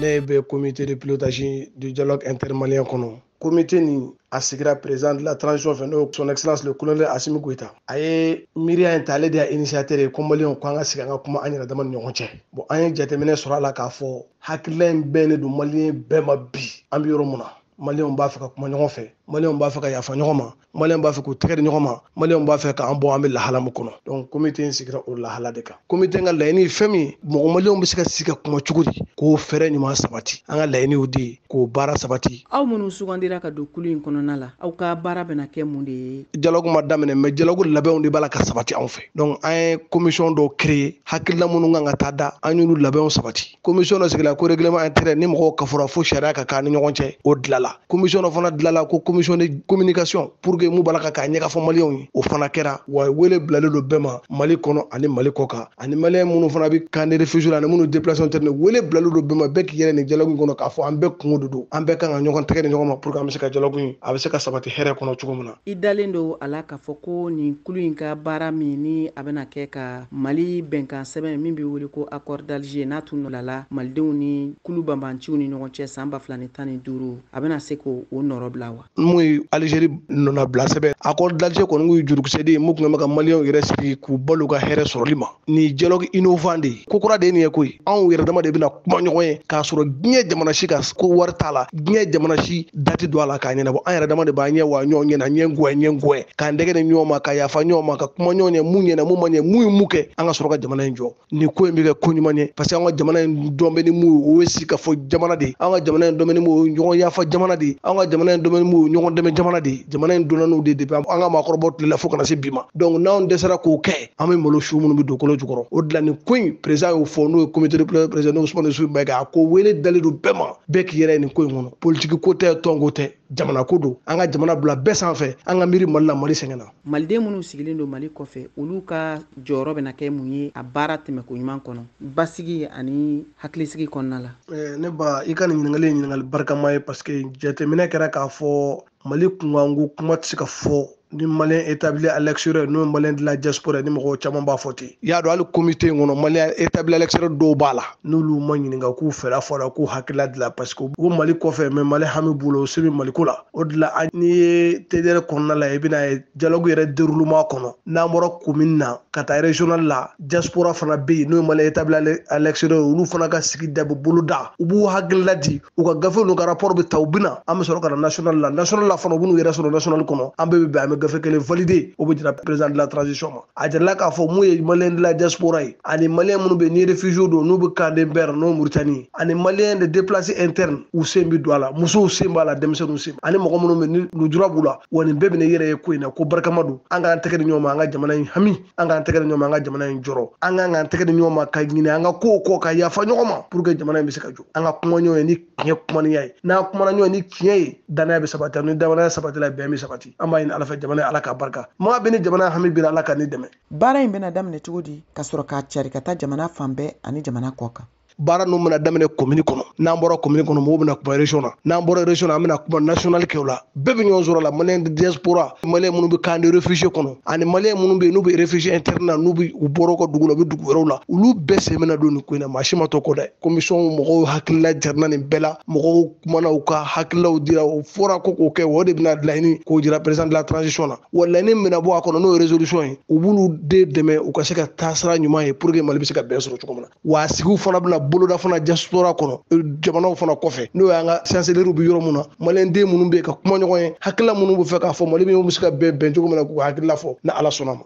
Ne bɛ comité de pilotage du dialogue intermalien kɔnɔ. Comité nin a sigira président de la transition fɛ, n'o son excellence le colonel Assimi Goïta. A ye miiriya in ta, ale de y'a initiateur ye ko maliyɛnw ko an ka sigi, an ka kuma an yɛrɛ dama ni ɲɔgɔn cɛ. Bon, an ye jateminɛ sɔrɔ a la k'a fɔ hakilila in bɛnnen don maliyɛn bɛɛ ma. Bi an bɛ yɔrɔ mun na, maliyɛnw b'a fɛ ka kuma ɲɔgɔn fɛ, maliyɛnw b'a fɛ ka yafa ɲɔgɔn ma, maliyɛnw b'a fɛ k'u tɛgɛ di ɲɔgɔn ma, maliyɛnw b'a fɛ k'an bɔ an bɛ lahala min kɔnɔ. Donc comité in sigira o lahala de kan. Comité in ka laɲini ye fɛn min ye, mɔgɔ maliyɛnw bɛ se ka sigi ka kuma cogo di k'o fɛɛrɛ ɲuman sabati. An ka laɲini y'o de ye, k'o baara sabati. Aw minnu sugandira ka don kulu in kɔnɔna la, aw ka baara bɛna kɛ mun de ye? Dialogue ma daminɛ, mais dialogue labɛnw de b'a la ka sabati anw fɛ. Donc an ye commission dɔw créer, hakilina minnu kan ka taa da, an y'olu labɛnw sabati. Commission dɔ sigila ko règlement intérieur, ni mɔgɔw kafora fo sariya ka k'an ni ɲɔgɔn cɛ, o dilala. Commission dɔ fana dilala ko commission de communication, pour que mun b'a la ka k'a ɲɛfɔ maliyɛnw ye, o fana kɛra. Wa wele bilalen don bɛɛ ma, Mali kɔnɔ ani Mali kɔ kan, ani maliyɛn minnu fana bɛ camp de réfugiés la, ani minnu déplacé interne. Wele bilalen don bɛɛ ma, bɛɛ k'i yɛrɛ nin dialogue kɔnɔ, k'a fɔ an bɛɛ kungo de don, an bɛɛ kan ka ɲɔgɔn tɛgɛ di ɲɔgɔn ma pour que an bɛ se ka dialogue in, a bɛ se ka sabati hɛrɛ kɔnɔ cogo min na. I dalen don a la k'a fɔ ko nin kulu in ka baara min ni a bɛna kɛ ka Mali bɛnkan sɛbɛn min bɛ wele ko accord d'Alger, n'a tun nɔlala malidenw ni kulu banbanciw ni ɲɔgɔn cɛ san 2015, a bɛna se k'o nɔrɔ bila wa? Mun ye Algérie nɔnabila sɛbɛn, accord d'Alger kɔni kun ye jurukisɛ de ye mun tun bɛ ka maliyɛnw yɛrɛ sigi k'u balo u ka hɛrɛ sɔrɔli ma. Nin dialogue innovant de ye, ko kura de ye nin ye koyi. Anw yɛrɛ dama de bɛna kuma ɲɔgɔn ye k'a sɔrɔ diɲɛ jamana si ka ko wari t'a la, diɲɛ jamana si dati don a la k'a ɲɛnabɔ. An yɛrɛ dama de b'an ɲɛ wa ɲɔgɔn ɲɛna, ɲɛ gɔyɛ ɲɛ gɔyɛ, k'an dɛgɛ di ɲɔgɔn ma, ka yafa ɲɔgɔn ma, ka kuma ɲɔgɔn ye, mun ɲɛna, mun ma ɲɛ, mun ye mun kɛ, an ka sɔrɔ ka jamana in jɔ. Nin ko in bɛ kɛ ko ɲuman ye, parce que an ka jamana in dɔn bɛ ni mun ye, o ye sigi ka fɔ jamana de ye. An ka jamana in dɔn bɛ ni mun ye, o ye ɲɔgɔn yafa jamana de ye. An ka jamana in dɔn bɛ ni mun ye, o ye ɲɔgɔn dɛmɛ jamana de ye. Jamana in donna n'o de ye depuis an ka maakɔrɔbaw tile la fo kana se bi ma. Donc n'anw dɛsɛra k'o kɛ, an bɛ malo su minnu bɛ dugukolo jukɔrɔ. O de la nin ko in, président y'o fɔ, n'o ye comité de pilotage président n'o Ousmane Youssouf Maïga, a ko wele dalen don bɛɛ ma, bɛɛ k'i yɛrɛ ye nin ko in kɔnɔ. Politique ko tɛ, tɔn ko tɛ, jamana ko don. An ka jamana bila bɛɛ sanfɛ, an ka miiri Mali la, Mali sɛgɛnna. Maliden minnu sigilen don Mali kɔfɛ, olu ka jɔyɔrɔ bɛna kɛ mun ye a baara tɛmɛko ɲuman kɔnɔ, basigi ani hakilisigi kɔnɔna la? Ne ba, i ka nin ɲininkali ye ɲininkali barikama ye, parce que jateminɛ kɛra k'a fɔ Mali kunkanko kuma tɛ se ka fɔ ni malien établi à l'extérieur, n'o ye malien de la diaspora, ni mɔgɔw caman b'a fɔ ten. I y'a dɔn, hali comité in kɔnɔ, malien établi à l'extérieur dɔw b'a la, n'olu ma ɲininka k'u fɛla fɔ la, k'u hakilila dilan, parce que u Mali kɔfɛ, mais Mali hami b'u la, o se bɛ Mali ko la. O de la n'i ye TDR kɔnɔna la, i bɛna ye dialogue yɛrɛ déroulement kɔnɔ, n'an bɔra commune na ka taa régional la, diaspora fana bɛ yen, n'o ye malien établi à l'extérieur, olu fana ka sigi da bɛ bolo da, u b'u hakilila di, u ka gafe n'u ka rapport bɛ ta, u bɛna, an bɛ sɔrɔ ka na national la. National la fana, u b'u yɛrɛ sɔrɔ national kɔnɔ, an bɛɛ bɛ bɛn, an bɛ gafe kelen valider, o bɛ jira président de la transition ma. A jirala k'a fɔ mun ye malien de la diaspora ye, ani malien minnu bɛ ni réfugiés don, n'u bɛ camp de Bɛr, n'o ye Mauritanie, ani malien de déplacés interne, u sen bɛ don a la, musow sen b'a la, denmisɛnninw sen, ani mɔgɔ minnu bɛ ni lujura b'u la. Wa nin bɛɛ bɛ na i yɛrɛ ye ko in na, ko barikama don. An k'an tɛgɛ di ɲɔgɔn ma, an ka jamana in hami, an k'an tɛgɛ di ɲɔgɔn ma, an ka jamana in jɔrɔ, an k'an k'an tɛgɛ di ɲɔgɔn ma ka ɲinɛ an ka kow kɔ, ka yafa ɲɔgɔn ma, pour que jamana in bɛ se ka jɔ. An ka kuma ɲɔgɔn ye ni tiɲɛ kumaniya ye. N'an kumana ɲɔgɔn ye ni tiɲɛ ye, danaya bɛ sabati, ni danaya sabatila, bɛn bɛ sabati. An b'a ɲini Ala fɛ, jamana Ala ka barika maa bɛ ni jamana hami bɛ, Ala ka ni dɛmɛ. Baara in bɛna daminɛ cogo di ka sɔrɔ k'a cari ka taa jamana fan bɛɛ ani jamana kɔ kan? Baara ninnu bɛna daminɛ commune kɔnɔ. N'an bɔra commune kɔnɔ, mɔgɔw bɛna kuma région na. N'an bɔra région na, an bɛna kuma national kɛ. O la bɛɛ bɛ ɲɔgɔn sɔrɔ la, malien de diaspora, malien minnu bɛ camp de réfugié kɔnɔ, ani malien minnu bɛ yen n'u bɛ réfugié interne na, n'u bɛ u bɔra u ka dugu la, u bɛ dugu wɛrɛw la, olu bɛɛ sen bɛna don nin ko in na. Maa si ma to kɔ dɛ. Commission mɔgɔw hakilila jarina nin bɛɛ la, mɔgɔw kumana, u ka hakililaw dira, o fɔra ko k'o kɛ, o de bɛna laɲini k'o jira président de la transition na. Wa laɲini min bɛna bɔ a kɔnɔ, n'o ye résolution ye, u b'olu de dɛmɛ u ka se ka taa sira ɲuman ye, pour que Mali bɛ se ka bɛn sɔrɔ cogo min na. Wa a sigiw fana bɛna boloda fana diaspora kɔnɔ, jamanaw fana kɔfɛ, n'o y'an ka chancellerie bɛ yɔrɔ mun na, maliyɛnden minnu bɛ yen ka kuma ɲɔgɔn ye, hakilila minnu bɛ fɛ k'a fɔ Mali bɛ se ka bɛn bɛn cogo min na, k'u hakilila fɔ, ni Ala sɔnna ma.